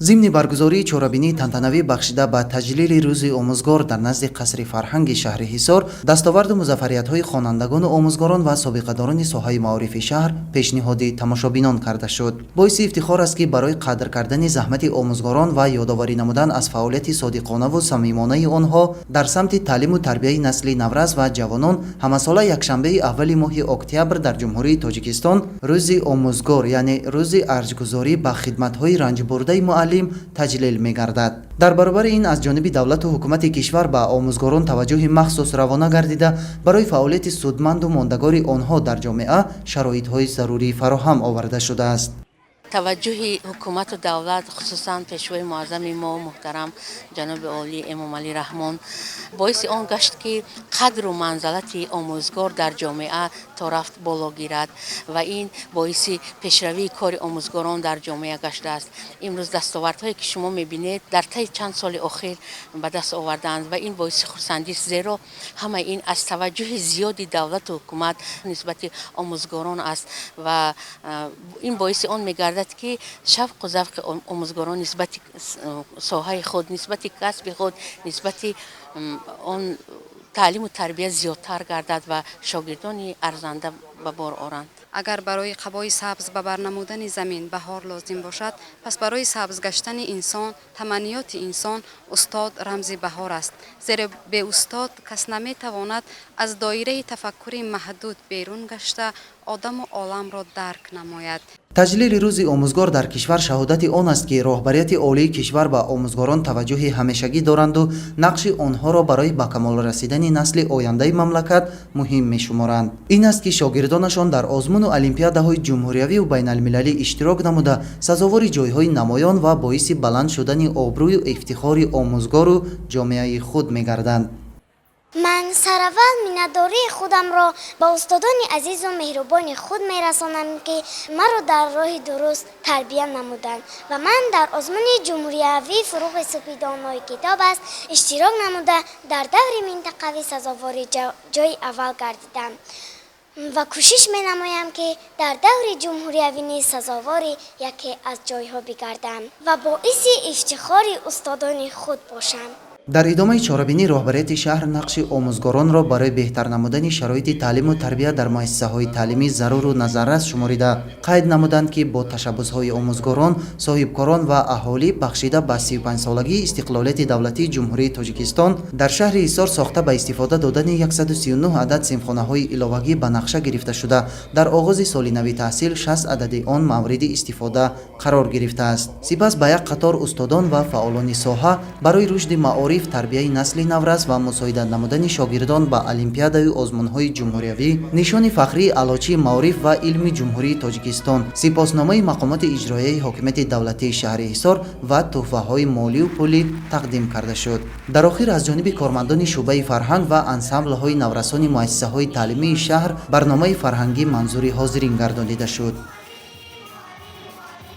Зимни баргузории чорабинии тантанавӣ, бахшида ба таҷлили Рӯзи омӯзгор, дар назди қасри фарҳанги шаҳри Ҳисор дастоварду музаффариятҳои хонандагону омӯзгорон ва собиқадорони соҳаи маорифи шаҳр пешниҳоди тамошобинон карда шуд. Боиси ифтихор аст, ки барои қадр кардани заҳмати омӯзгорон ва ёдоварӣ намудан аз фаъолияти содиқонаву самимонаи онҳо дар самти таълиму тарбияи насли наврас ва ҷавонон, ҳамасола якшанбеи аввали моҳи октябр дар Ҷумҳурии Тоҷикистон Рӯзи омӯзгор, яъне рӯзи арҷгузорӣ ба хидматҳои ранҷбурдаи муаллим таҷлил мегардад. Дар баробари ин, аз ҷониби давлату ҳукумати кишвар ба омӯзгорон таваҷҷӯҳи махсус равона гардида, барои фаъолияти судманду мондагори онҳо дар ҷомеа шароитҳои зарурӣ фароҳам оварда шудааст. Таваҷҷӯҳи ҳукумату давлат, хусусан Пешвои муаззами мо, муҳтарам ҷаноби олӣ Эмомалӣ Раҳмон, боиси он гашт, ки қадру манзалати омӯзгор дар ҷомеа торафт боло гирад ва ин боиси пешравии кори омӯзгорон дар ҷомеа гаштааст. Имрӯз дастовардҳое, ки шумо мебинед, дар таи чанд соли охир ба даст овардаанд ва ин боиси хурсандист, зеро ҳамаи ин аз таваҷҷӯҳи зиёди давлату ҳукумат нисбати омӯзгорон аст ва ин боиси он мегардад, ки шавқу завқи омӯзгорон нисбати соҳаи худ, нисбати касби худ, нисбати он таълиму тарбия зиёдтар гардад ва шогирдони арзанда ба бор оранд. Агар барои қабои сабз ба бар намудани замин баҳор лозим бошад, пас барои сабз гаштани инсон, таманниёти инсон, устод рамзи баҳор аст, зеро бе устод кас наметавонад аз доираи тафаккури маҳдуд берун гашта, одаму оламро дарк намояд. Таҷлили Рӯзи омӯзгор дар кишвар шаҳодати он аст, ки роҳбарияти олии кишвар ба омӯзгорон таваҷҷӯҳи ҳамешагӣ доранду нақши онҳоро барои ба камол расидани насли ояндаи мамлакат муҳим мешуморанд. Ин аст, ки шогирдонашон дар озмуну олимпиадаҳои ҷумҳуриявию байналмилалӣ иштирок намуда, сазовори ҷойҳои намоён ва боиси баланд шудани обрӯю ифтихори омӯзгору ҷомеаи худ мегарданд. Ман сараввал миннатдории худамро ба устодони азизу меҳрубони худ мерасонам, ки маро дар роҳи дуруст тарбия намуданд ва ман дар озмуни ҷумҳуриявии «Фурӯғи субҳи донои китоб аст» иштирок намуда, дар даври минтақавӣ сазовори ҷойи аввал гардидам ва кӯшиш менамоям, ки дар даври ҷумҳуриявӣ низ сазовори яке аз ҷойҳо бигардам ва боиси ифтихори устодони худ бошам. Дар идомаи чорабинӣ роҳбарияти шаҳр нақши омӯзгоронро барои беҳтар намудани шароити таълиму тарбия дар муассисаҳои таълимӣ заруру назаррас шуморида, қайд намуданд, ки бо ташаббусҳои омӯзгорон, соҳибкорон ва аҳолӣ, бахшида ба 35-солагии истиқлолияти давлатии Ҷумҳурии Тоҷикистон, дар шаҳри Ҳисор сохта ба истифода додани 139 адад синфхонаҳои иловагӣ ба нақша гирифта шуда, дар оғози соли нави таҳсил 60 адади он мавриди истифода қарор гирифтааст. Сипас ба як қатор устодон ва фаъолони соҳа барои рушди маориф, тарбияи насли наврас ва мусоидат намудани шогирдон ба олимпиадаю озмунҳои ҷумҳуриявӣ нишони фахрии Аълочии маориф ва илми Ҷумҳурии Тоҷикистон, сипосномаи мақомоти иҷроияи ҳокимияти давлатии шаҳри Ҳисор ва тӯҳфаҳои молию пулӣ тақдим карда шуд. Дар охир аз ҷониби кормандони шӯъбаи фарҳанг ва ансамблҳои наврасони муассисаҳои таълимии шаҳр барномаи фарҳангӣ манзури ҳозирин гардонида шуд.